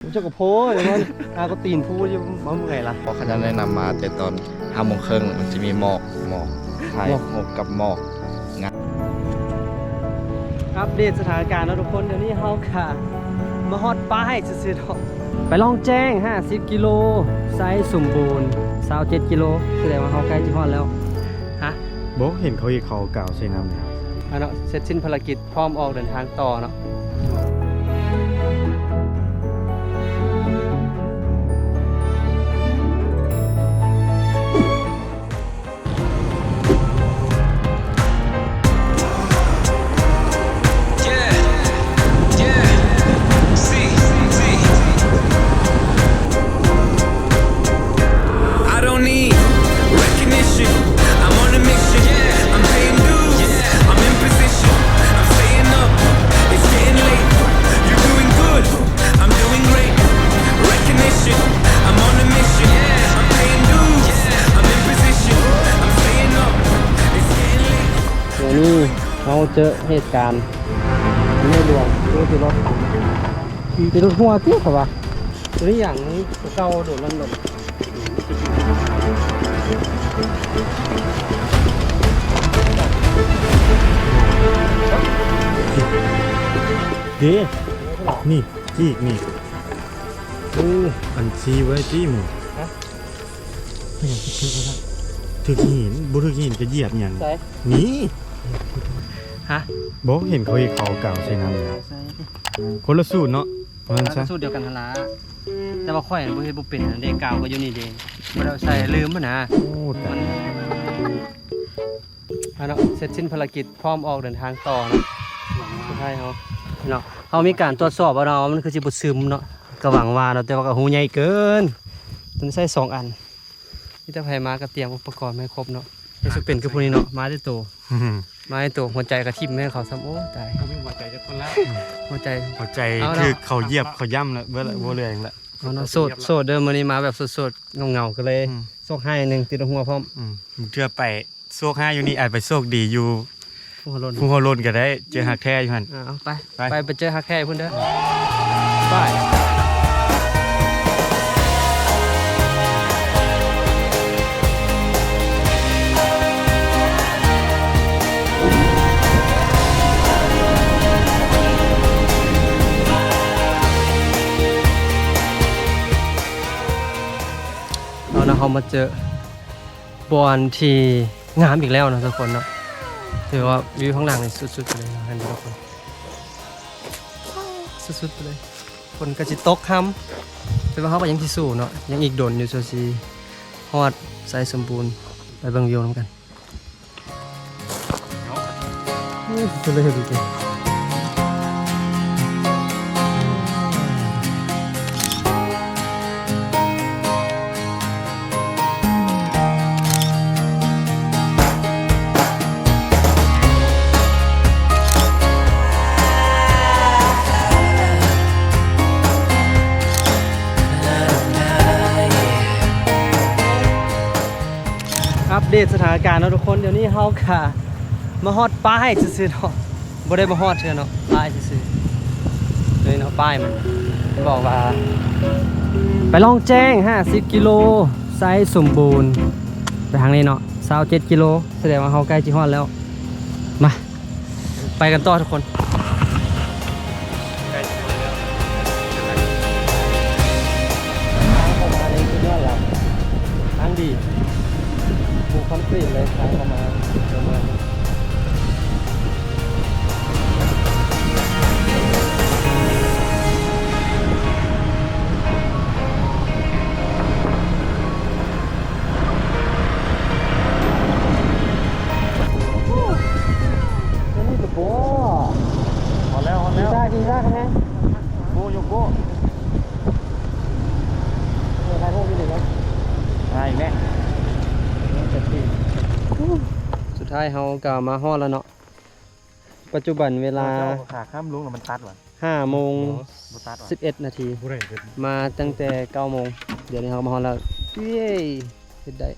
ເຈົ້າກໍໂພດ ເຈົ້າກໍຕີນພູຢູ່ ບໍ່ເມື່ອຍລະ. ເພາະເຂົາເຈົ້າແນະນຳມາແຕ່ຕອນຫ້າໂມງເຄິ່ງ ມັນຈະມີໝອກ ໝອກ ຖ່າຍຮູບກັບໝອກ. ອັບເດດສະຖານະການເນາະທຸກຄົນ, ດຽວນີ້ເຮົາກະມາຮອດປ້າຍຊື່ໆເນາະ. ໄປລ່ອງແຈ້ງຫ້າສິບກິໂລ ໄຊສົມບູນຊາວເຈັດກິໂລ ສະແດງວ່າເຮົາໃກ້ຊິຮອດແລ້ວ. ຮະ? ບໍ່ເຫັນເຂົາເຮັດ ເຂົາເອົາກາວໃສ່ນ້ຳ. ອັນເນາະ ເສັດສິ້ນພາລະກິດ ພ້ອມອອກເດີນທາງຕໍ່ເນາະ. ດຽວນີ້ເຮົາເຈີເຫດການ ໃນຫຼວງ ເອີ ຕິດລົດ ຕິດລົດຫົວຕິ ເຂົາວ່າ ຕົວນີ້ຫຍັງ ເກົ່າໂດນນັ້ນໂດນ. ເດ້ ນີ້ ອີກນີ້ ໂອ້ ອັນຊີ້ໄວ້ຕິໝູ່. ຮະ? ຖືກຫີນ ບໍ່ຖືກຫີນກະຢຽບຫຍັງ. ໃສ? ນີ້. ຮະ? ບໍ່ເຫັນເຂົາເຮັດ ເຂົາເອົາກາວໃສ່ນ້ຳ. ໃສ່ ຄົນລະສູດເນາະ. ວ່າຊັ້ນຊະ ສູດດຽວກັນຫັ້ນລະ ແຕ່ວ່າຂ້ອຍບໍ່ເຮັດບໍ່ເປັນຫັ້ນເດ້. ກາວກໍຢູ່ນີ້ເດ້ ບໍ່ໄດ້ເອົາໃສ່ ລືມຫັ້ນນະ. ໂອ້ ຕາຍ. ອັນເນາະ ເສັດສິ້ນພາລະກິດ ພ້ອມອອກເດີນທາງຕໍ່ເນາະ. ສຸດທ້າຍເຮົາເນາະ ເຮົາມີການຕວດສອບເອົາເນາະ ມັນຄືຊິບໍ່ຊຶມເນາະ. ກະຫວັງວ່າເນາະ ແຕ່ວ່າກະຮູໃຫຍ່ເກີນ ຕ້ອງໃຊ້ສອງອັນ. ມີແຕ່ໃຜມາກໍຕຽມອຸປະກອນມາໃຫ້ຄົບເນາະ. ເຮັດສຸເປັນຄືຜູ້ນີ້ເນາະ ມາແຕ່ໂຕ ມາແຕ່ໂຕ ຫົວໃຈກໍຖິ້ມໃຫ້ເຂົາຊ້ຳ. ໂອ້ ຕາຍ ບໍ່ມີຫົວໃຈຈັກຄົນລະ. ຫົວໃຈ ຫົວໃຈຖືກເຂົາຢຽບເຂົາຢໍ້າລະ ເບິດລະ ບໍ່ເຫຼືອຫຍັງລະ. ເອົາເນາະ ໂສດ ໂສດເດີ ມື້ນີ້ມາແບບໂສດໆ ເຫງົາໆ ກໍເລີຍ ໂຊກຮ້າຍໜຶ່ງ ຕິດຫົວພ້ອມ. ບາງເທື່ອໄປໂຊກຮ້າຍຢູ່ນີ້ ອາດໄປໂຊກດີຢູ່ ພູເຮົາຫຼົ່ນ ພູເຮົາຫຼົ່ນກໍໄດ້ ເຈີຮັກແທ້ຢູ່ຫັ້ນ. ເອົາ ໄປ ໄປ ໄປ ໄປເຈີຮັກແທ້ພຸ້ນເດີ ໄປ. ເອົານະ ເຮົາມາເຈີບ່ອນທີ່ງາມອີກແລ້ວເນາະທຸກຄົນເນາະ. ຖືວ່າວິວຂ້າງຫຼັງນີ້ສຸດໆໄປເລີຍເນາະ ເຫັນບໍ່ທຸກຄົນ ສຸດໆໄປເລີຍ. ຝົນກໍຊິຕົກຄ່ຳ ແຕ່ວ່າເຮົາກໍຍັງຊິສູ້ເນາະ ຍັງອີກດົນຢູ່ ສ່ວນຊິຮອດໄຊສົມບູນ. ໄປເບິ່ງວິວນຳກັນ. ໂອ້ຍ ເປັນເລີຍດີເດ. ອັບເດດສະຖານະການເນາະທຸກຄົນ, ດຽວນີ້ເຮົາກະມາຮອດປ້າຍຊື່ໆເນາະ, ບໍ່ໄດ້ມາຮອດເທື່ອເນາະ, ປ້າຍຊື່ໆ. ນີ້ເນາະ ປ້າຍມັນບອກວ່າ ໄປລ່ອງແຈ້ງຫ້າສິບກິໂລ ໄຊສົມບູນ, ໄປທາງນີ້ເນາະ ຊາວເຈັດກິໂລ, ສະແດງວ່າເຮົາໃກ້ຊິຮອດແລ້ວ. ມາ ໄປກັນຕໍ່ທຸກຄົນ. ທາງເຂົ້າມານີ້ສຸດຍອດລະ, ທາງດີ, ປູຄອນກຣີດເລີຍ ທາງເຂົ້າມາ. ຮອດແລ້ວ ຮອດແລ້ວ. ກິນຊາ ກິນຊາຄະແນນ. ໂກ ໂກ ໂກ. ຖ່າຍຮູບຢູ່ນີ້ເນາະ. ຖ່າຍແມ່. ສຸດທ້າຍເຮົາກໍມາຮອດແລ້ວເນາະ. ປັດຈຸບັນເວລາ ເຈົ້າຂາຂ້າມລົງແລ້ວມັນຕັດຫວາ? ຫ້າໂມງ ບໍ່ ບໍ່ຕັດຫວາ? ສິບເອັດນາທີ. ມາຕັ້ງແຕ່ເກົ້າໂມງ, ດຽວນີ້ເຮົາກໍມາຮອດແລ້ວ. ເຢ້ ເຮັດໄດ້.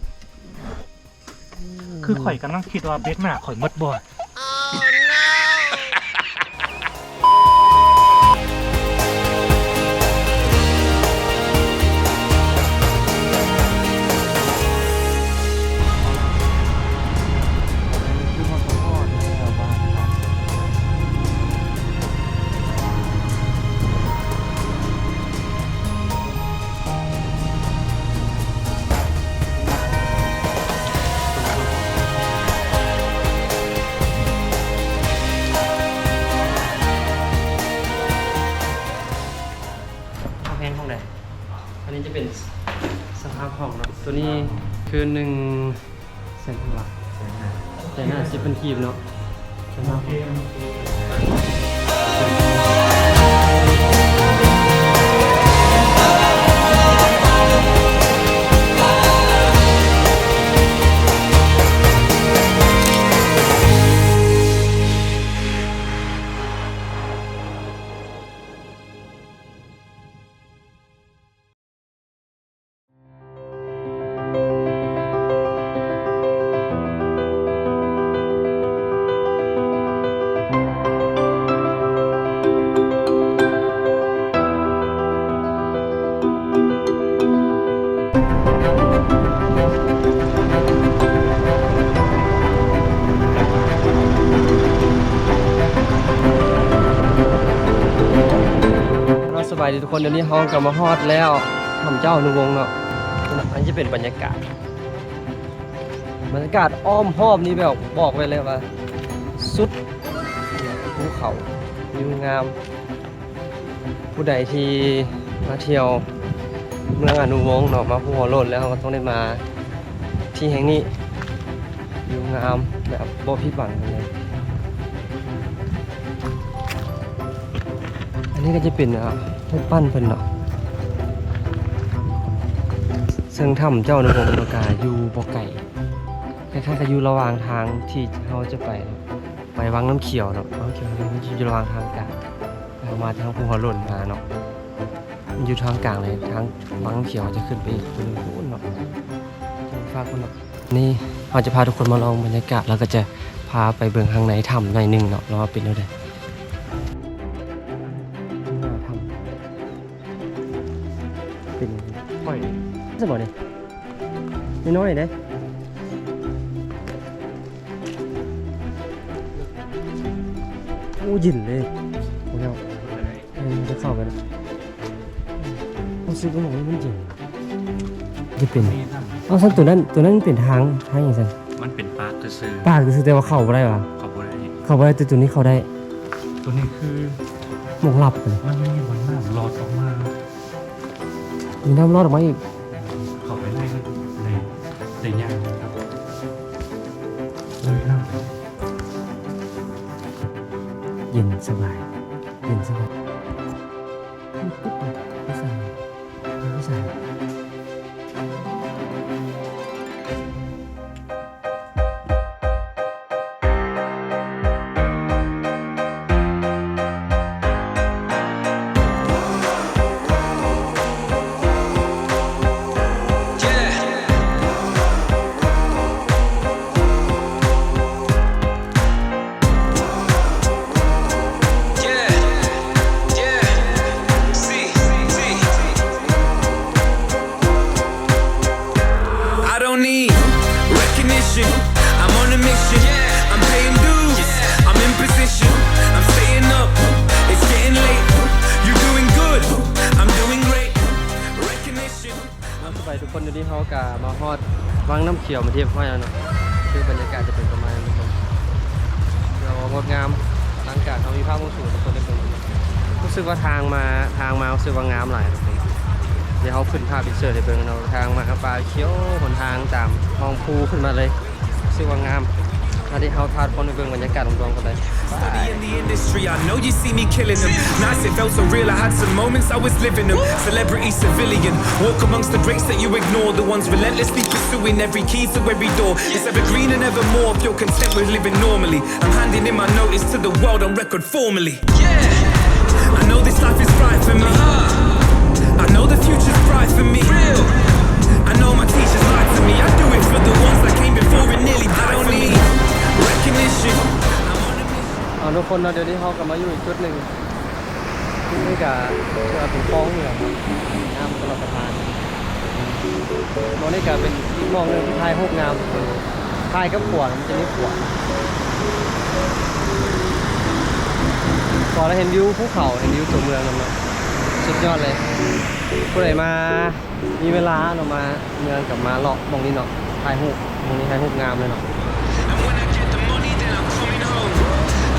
ຄືຂ້ອຍກຳລັງຄິດວ່າເບັດໜ້າຂ້ອຍໝົດບໍ່? ໂອ້ ໂນ. ແຮງຫ້ອງໃດ? ອັນນີ້ຈະເປັນສະພາບຫ້ອງເນາະ. ຕົວນີ້ຄືໜຶ່ງແສນເທົ່າໃດ? ແສນຫ້າ ແສນຫ້າສິບພັນກີບເນາະ. ແສນຫ້າ. ສະບາຍດີທຸກຄົນ, ດຽວນີ້ເຮົາກໍມາຮອດແລ້ວ ຖ້ຳເຈົ້າອະນຸວົງເນາະ. ອັນນີ້ຈະເປັນບັນຍາກາດ ບັນຍາກາດອ້ອມຮອບນີ້ແບບບອກໄວ້ເລີຍວ່າສຸດ ພູເຂົາ ວິວງາມ. ຜູ້ໃດທີ່ມາທ່ຽວເມືອງອະນຸວົງເນາະ ມາພູຫົວໂລ້ນແລ້ວ ເຮົາກໍຕ້ອງໄດ້ມາທີ່ແຫ່ງນີ້ ວິວງາມແບບບໍ່ຜິດຫວັງເລີຍ. ອັນນີ້ກໍຈະເປັນ ອ່າ ຮູບປັ້ນເພິ່ນເນາະ. ເຊິ່ງຖ້ຳເຈົ້າອະນຸວົງກໍຢູ່ບໍ່ໄກ ຄ້າຍໆກັບຢູ່ລະຫວ່າງທາງທີ່ເຮົາຈະໄປ ໄປວັງນ້ຳຂຽວເນາະ. ວັງນ້ຳຂຽວຢູ່ລະຫວ່າງທາງກາງ ເຮົາມາທາງພູຫົວໂລ້ນມາເນາະ ມັນຢູ່ທາງກາງເລີຍ. ທາງວັງນ້ຳຂຽວຈະຂຶ້ນໄປອີກພຸ້ນເນາະ ທາງຟາກພຸ້ນເນາະ. ນີ້ເຮົາຈະພາທຸກຄົນມາລອງບັນຍາກາດ ແລ້ວກໍຈະພາໄປເບິ່ງຂ້າງໃນຖ້ຳໜ້ອຍໜຶ່ງເນາະ ວ່າເປັນແນວໃດ. ຖ້ຳ ເປັນ ຂ້ອຍ ໃຊ່ບໍ່ນີ້? ນ້ອຍໆເດ້. ໂອ້ ເຢັນເລີຍ. ໂອ້ຍ ເອີ ຈະເຂົ້າໄປແລ້ວ ຮູ້ສຶກວ່າມັນເຢັນ. ຈະເປັນ ເອົ້າ ຊັ້ນຕົວນັ້ນ ຕົວນັ້ນມັນເປັນທາງ ທາງຫຍັງຊັ້ນ? ມັນເປັນປາກຊື່ໆ ປາກຊື່ໆ ແຕ່ວ່າເຂົ້າບໍ່ໄດ້ຫວາ? ເຂົ້າບໍ່ໄດ້ ເຂົ້າບໍ່ໄດ້ ແຕ່ຕົວນີ້ເຂົ້າໄດ້. ຕົວນີ້ຄືໝົກລັບ ມັນມີບ່ອນນ້ຳຫຼອດອອກມາ. ມີນ້ຳລອດອອກມາອີກ. ເຂົ້າໄປໃນ ໃນ ໃນຍ່າງຄັບ ລຸຍນ້ຳ. ເຢັນສະບາຍ ເຢັນສະບາຍ. ສະບາຍດີທຸກຄົນ, ດຽວນີ້ເຮົາກະມາຮອດວັງນ້ຳຂຽວເປັນທີ່ຮຽບຮ້ອຍແລ້ວເນາະ. ຄືບັນຍາກາດຈະເປັນປະມານນີ້ທຸກຄົນ, ເນາະ ງົດງາມອະລັງການ. ເຮົາມີພາບມຸມສູງໃຫ້ທຸກຄົນໄດ້ເບິ່ງ. ຮູ້ສຶກວ່າທາງມາ ທາງມາຮູ້ສຶກວ່າງາມຫຼາຍທຸກຄົນ. ດຽວເຮົາຂຶ້ນພາບອິນເສີດໃຫ້ເບິ່ງເນາະ, ທາງມາປ່າຂຽວ, ຫົນທາງຕາມຮ່ອງພູຂຶ້ນມາເລີຍ. ຮູ້ສຶກວ່າງາມ. ອັນນີ້ເຮົາພາທຸກຄົນໄປເບິ່ງບັນຍາກາດລວມໆກັນເລີຍ. Studying the industry, I know you see me killing them. Nights it felt so real, I had some moments I was living them. Celebrity, civilian, walk amongst the greats that you ignore. The ones relentlessly pursuing every key to every door. It's evergreen and evermore if you're content with living normally. I'm handing in my notice to the world on record formally. Yeah. I know this life is right for me. I know the future's bright for me. Real. I know my teachers lied to me. I do it for the ones that came before and nearly died for me. I don't need recognition. I'm on a mission. ເອົາ ທຸກຄົນເນາະ, ດຽວນີ້ເຮົາກໍມາຢູ່ອີກຈຸດໜຶ່ງ. ນີ້ກໍຖືວ່າເປັນຄອງເຫືອງ ນ້ຳຕະຫຼອດສະພານ. ໝ່ອງນີ້ກໍເປັນອີກໝ່ອງໜຶ່ງທີ່ຖ່າຍຮູບງາມ, ຖ່າຍກັບຂົວ ມັນຈະມີຂົວ ກໍໄດ້ເຫັນວິວພູເຂົາ ເຫັນວິວຕົວເມືອງນຳເນາະ. ສຸດຍອດເລີຍ. ຜູ້ໃດມາ ມີເວລາເນາະ ມາເມືອງກໍມາເລາະໝ່ອງນີ້ເນາະ, ຖ່າຍຮູບໝ່ອງນີ້ ຖ່າຍຮູບງາມເລີຍເນາະ. And when I get the money, then I'm coming home.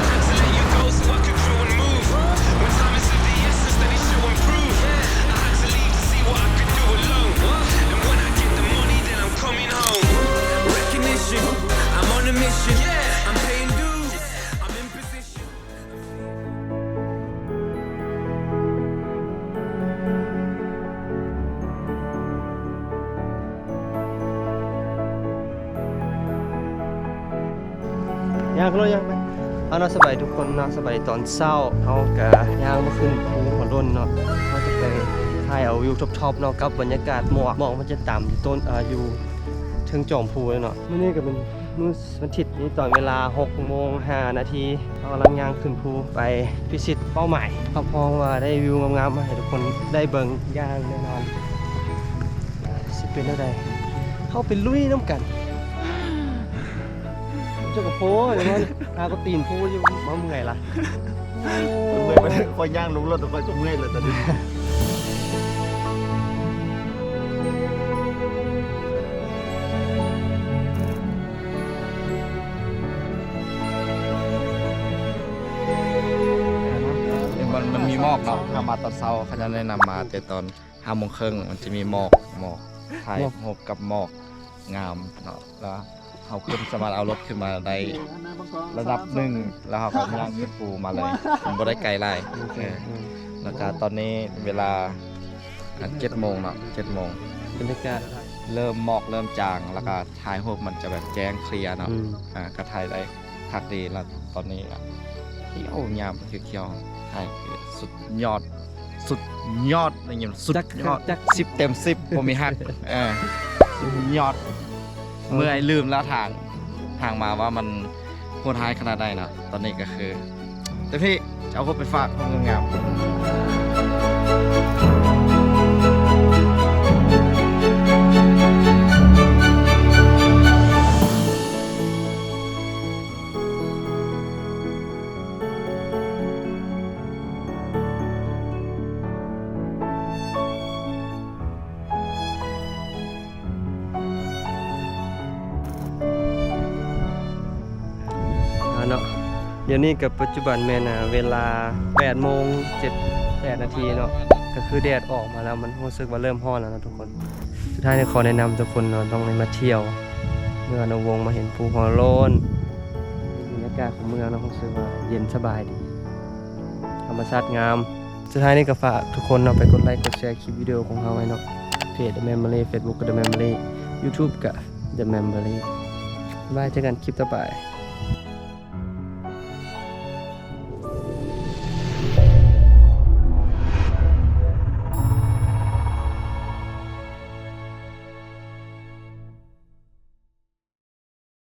I had to let you go so I could grow and move. When time is of the essence, then it's show and prove. Yeah, I had to ຍ່າງໄປເນາະ ຍ່າງໄປ. ເອົາເນາະ ສະບາຍທຸກຄົນເນາະ ສະບາຍຕອນເຊົ້າ. ເຮົາກະຍ່າງມາຂຶ້ນພູຫົວໂລ້ນເນາະ. ເຮົາຈະໄປຖ່າຍເອົາວິວທອບໆເນາະ ກັບບັນຍາກາດໝອກ. ໝອກມັນຈະຕາມຢູ່ຕົ້ນ ເອີ ຢູ່ເທິງຈອມພູເລີຍເນາະ. ມື້ນີ້ກະເປັນມື້ວັນທິດ ນີ້ຕອນເວລາຫົກໂມງຫ້ານາທີ ເຮົາກຳລັງຍ່າງຂຶ້ນພູໄປພິຊິດເປົ້າໝາຍ. ຮັບຮອງວ່າໄດ້ວິວງາມໆມາໃຫ້ທຸກຄົນໄດ້ເບິ່ງຢ່າງແນ່ນອນ. ຊິເປັນແນວໃດ ເຮົາໄປລຸຍນຳກັນ. ເຈົ້າກະໂພດ ຫາກະຕີນພູຢູ່ ມາເມື່ອຍລະ. ເມື່ອຍ ຂ້ອຍຍ່າງລົງລົດ ຂ້ອຍກະເມື່ອຍແລ້ວຕອນນີ້. ມັນ ມັນມີໝອກເນາະ ຖ້າມາຕອນເຊົ້າ ເຂົາຈະແນະນຳມາແຕ່ຕອນຫ້າໂມງເຄິ່ງ ມັນຈະມີໝອກ ໝອກ ຖ່າຍຮູບກັບໝອກງາມເນາະ. ແລ້ວເຮົາຂຶ້ນ ສາມາດເອົາລົດຂຶ້ນມາໄດ້ລະດັບໜຶ່ງ ແລ້ວເຮົາກະຍ່າງຂຶ້ນພູມາເລີຍ ມັນບໍ່ໄດ້ໄກຫຼາຍ. ເອີ ແລ້ວກະຕອນນີ້ເວລາ ອ່າ ເຈັດໂມງເນາະ ເຈັດໂມງ ບັນຍາກາດເລີ່ມ ໝອກເລີ່ມຈາງ ແລ້ວກະຖ່າຍຮູບມັນຈະແບບແຈ້ງເຄລຍເນາະ. ອືມ ອ່າ ກະຖ່າຍໄດ້ຄັກດີ. ແລ້ວຕອນນີ້ ອ່າ ຂຽວງາມ ຂຽວໆ ຖ່າຍສຸດຍອດ ສຸດຍອດ ໄດ້ຍິນ ສຸດຍອດ ສິບເຕັມສິບ ບໍ່ມີຫັກ. ເອີ ສຸດຍອດ. ເມື່ອຍ ລືມແລ້ວທາງ ທາງມາວ່າມັນໂຫດຮ້າຍຂະໜາດໃດເນາະ. ຕອນນີ້ກະຄື ແຕ່ພີ່ຈະເອົາຮູບໄປຝາກຄົນງາມໆ. ເນາະ ດຽວນີ້ກະປັດຈຸບັນແມ່ນ ອ່າ ເວລາແປດໂມງເຈັດ ແປດນາທີເນາະ. ກະຄືແດດອອກມາແລ້ວ ມັນຮູ້ສຶກວ່າເລີ່ມຮ້ອນແລ້ວເນາະທຸກຄົນ. ສຸດທ້າຍນີ້ຂໍແນະນຳທຸກຄົນເນາະ ຕ້ອງໄດ້ມາທ່ຽວເມືອງອະນຸວົງ ມາເຫັນພູຫົວໂລ້ນ ເຫັນບັນຍາກາດຂອງເມືອງເນາະ ຮູ້ສຶກວ່າເຢັນສະບາຍດີ ທຳມະຊາດງາມ. ສຸດທ້າຍນີ້ກະຝາກທຸກຄົນເນາະ ໄປກົດໄລກ໌ ກົດແຊ ຄລິບວິດີໂອຂອງເຮົາໄວ້ເນາະ. ເພຈ The Memory, Facebook ກະ The Memory, YouTube ກະ The Memory. ບາຍບາຍ ເຈີກັນຄລິບຕໍ່ໄປ.